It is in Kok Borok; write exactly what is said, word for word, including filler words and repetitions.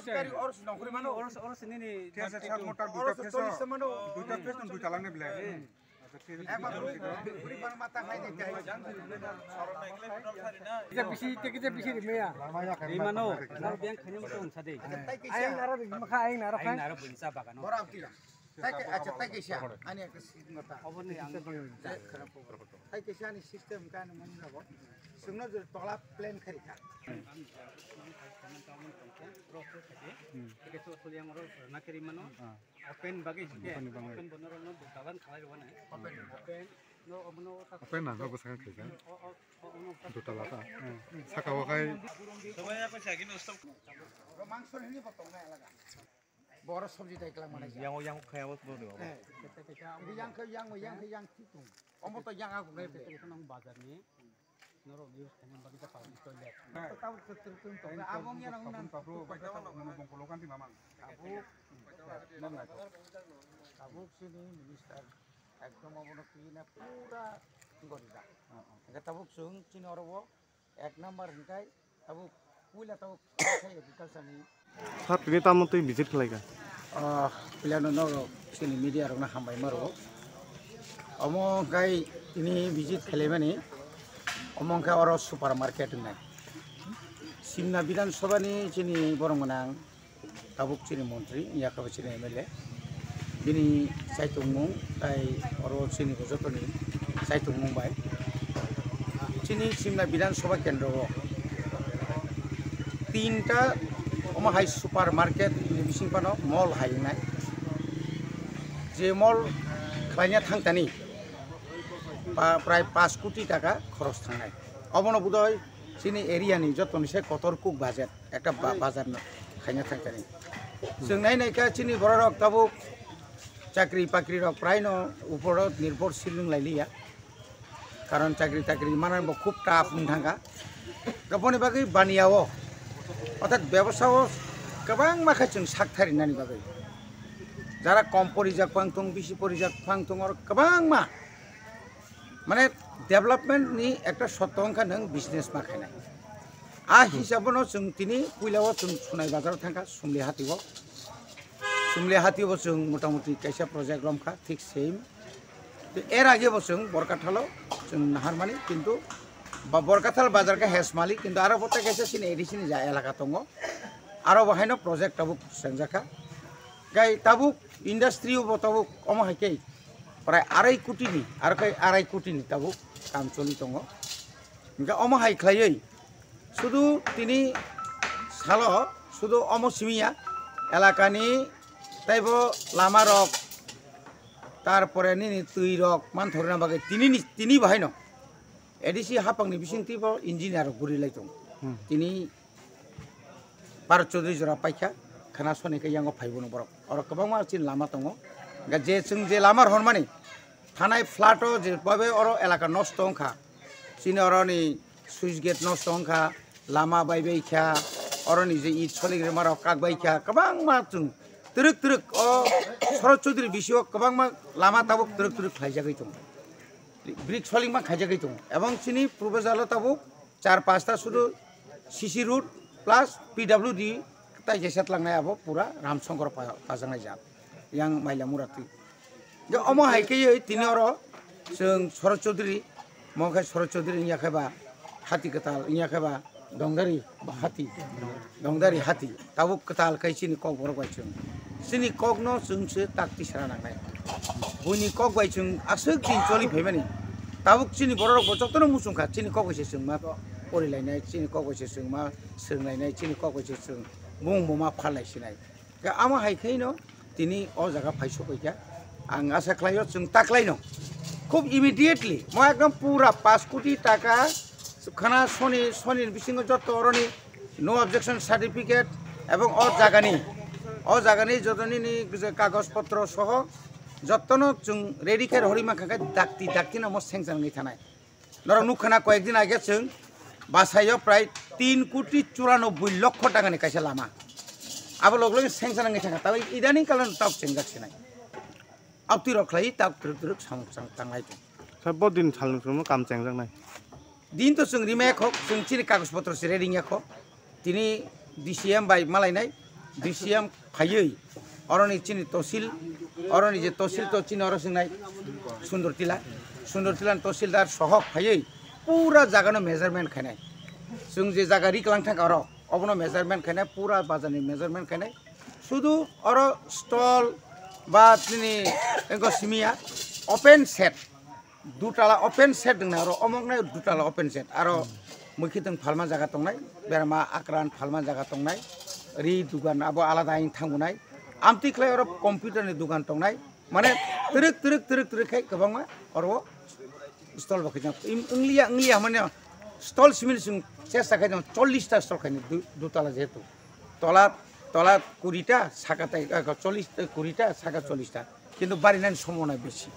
Gari oro se nongkhorwi mano. Oro se, oro se nini Phase thirty-two. Sal motor duita phase o, duita phase no duita langnai belai. Acha, phase o duita phase o. Kisa bisi, te kisa bisi rimaya. Rimano, naro biyang khainwi tong sa de. Ayang naro rimkha, ayang naro kha. Ayang naro buini cha bagano. Bora amtila. Tai ke, acha, tai kaisa, ani ekta system ta. Obo ni ang. Tai kaisa ani system ka ani mani rabo. Sungno je tola plan khari kha. Open bagi open bono rok no dalan khalai rwana. Open. Open no open no ta. Open na no bwsakang khaisa. O, o, o, o, no ta. Duta lata. Saka o khai. Mangso ni bo tong na alaga. Boro sobji dai klang mana. Yang, yang khaya bo. Yang ke yang, yang ke yang titung. Omo to yang aku ngai. Nang bazar ni. Norok use khaina bagwi ta pablo toilet. Tabuk tabuk tabuk tabuk. Abong ya nang nang. Tabuk. Tabuk sini minister. Ekdom abono twi na pura gori da. Hingke tabuk chwng chini oro o ek number hingkai tabuk puila tabuk agriculture ni. Sir, tini tamo twi visit khlaikha? Ah, puilano norok chini media rokno hambai ma rwo. Omo hingkai tini visit khlaimani, omo hingkai oro super market wngnai. Simna Bidhan Sabha ni chini borok gwnang tabuk chini montri, yakabo chini M L A. Bini chaitongmung tai oro chini bo jotoni chaitongmung bai chini Simna Bidhan Sabha kendro o tinta omo hai super market ni bising phano mall hai wngnai. Je mall khlaina thangtani pa-, prai pash koti taka khoros thangnai. Obono budoi chini area ni jotoni se kotor kuk budget. Ekta ba-, bazar no khaina thangkani. Chwng nai nai kha chini borok rok tabuk chakri pakri rok prai no uporo nirbhorshil wng lai liya. Karon chakri takri mana bo khub tough wng thangkha. Aboni bagwi baniya o, orthat bebasa o kwbangma khe chwng sak thari nani bagwi. Jara kom porijak phang thung, bisi porijak phang thung, oro kwbangma. Mane development ni ekta sotto wngkha nwng business ma khainai. A hisabo no chwng tini puila o chwng Sonai bazar o thangkha, Sumli hati o. Sumli hati o bo chwng motamuti kaisa project romkha, thik same. Tei er age bo chwng Borkathal o chwng naharmani, kintu ba Borkathal bazar khe Hesmali, kintu aro bo tei kaisa chini A D C ni ja elaka tongo. Aro bo haino project tabuk sengjakha. Gai tabuk industry o bo tabuk omo hai khe prai arai koti ni, aro khe arai koti ni tabuk kam choli tongo. Hingke omo hai khlaiwi sudu tini salo sudu omo simi ya elakani teibo lama rok, tarpore nini twi rok manthorna bagwi tini ni, tini bahaino A D C hapangni bisingtwi bo engineer rok guri lai tongo. Hmm. Tini Bharat Chaudhary jora paikha, khana soni khe yango phaibono borok. Oro kwbangma chini lama tongo. Hingkhe je chwng je lama rw hwnmani, thanai flat o je babe oro elaka nosto wngkha. Chini oroni switch gate nosto wngkha, lama bai bai kha, oroni je it solik rwma rok kak bai kha, kwbangma chwng twrwk twrwk o Sharat Chaudhary bisi o kwbangma lama tabuk twrwk twrwk khlaijagwi tongo. Brick soling ma khaijagwi tongo. Ebong chini proposal o tabuk char pasta sudu C C road plus P W D tai jesa tlangnai abo pura Ramsongkor pa-, pajaknai jat. Yang Mailamura twi. Je omo hai khe tini oro chwng Sharat Chaudhary, mo khe Sharat Chaudhary wngya khe ba hati kwtal wngya khe ba Dongdari ba hati, Dongdari hati, tabuk kwtal khai chini kok borok bai chwng. Chini kokno chwng se tak tisra nangnai. Buini kok bai chwng aswk din choli phaimani. Tabuk chini borok rok bo jotono muchung kha, chini kok bai se chwng ma pori lainai, chini kok bai se chwng ma swrwng lainai, chini kok bai se chwng bung bo ma phal lai sinai. Khe amo hai khe no tini o jaga phai sokoi kha. Ang asa khlai o chwng ta khlai no. Khub immediately mo ekdom pura pash koti taka khana soni, soni bisingo jotto oroni no objection certificate ebong o jagani, o jagani jotoni ni je kagoj potro soho jottono chwng ready khe rohorwi mankha khe dakti dakti no mo sengchar wngwi thanai. Norok nukha na, koyekdin age chwng Basaio prai tin koti churanobboi lokho takani kaisa lama. Abo log logni sengsa nangwi thangkha, tabuk idaning kalo tabuk chengjak sinai. Abtwi rok khlai tabuk twrwk twrwk samung chang tanglai tong. Sir, bo din salnwng chwngno kam chengjaknai? Din to chwng rimaya kho, chwng chini kagoj potro se ready ya kho. Tini D C M bai malainai, D C M phaiwi oroni chini tosil, oroni je tosil to chini oro singnai Sundor Tila, Sundor Tila ni tosildar sohok phaiwi pura jagano measurement khainai. Chwng je jaga riklang thangkha oro, obono measurement khainai, pura bazarni measurement khainai. Sudu oro stall ba chini engko simiya open shed, dutala open shed wngna oro omoknai dutala open shed aro mwkhitwng phalma jaga tongnai, berma akran phalma jaga tongnai, ri dugan abo alada aing thangunai, amtwi khlai oro computer ni dugan tongnai, mane twrwk twrwk twrwk twrwk khai kwbangma oro stall bo khaijak. Im-, wngliya wngliya mane stall simi chwng chesta khai chollish ta stall khaini du-, dutala jehetu. Tola, tola kuri ta, saka tai, eh, chollish ta, kuri ta, saka chollish ta. Kintu barinani sombona bisi.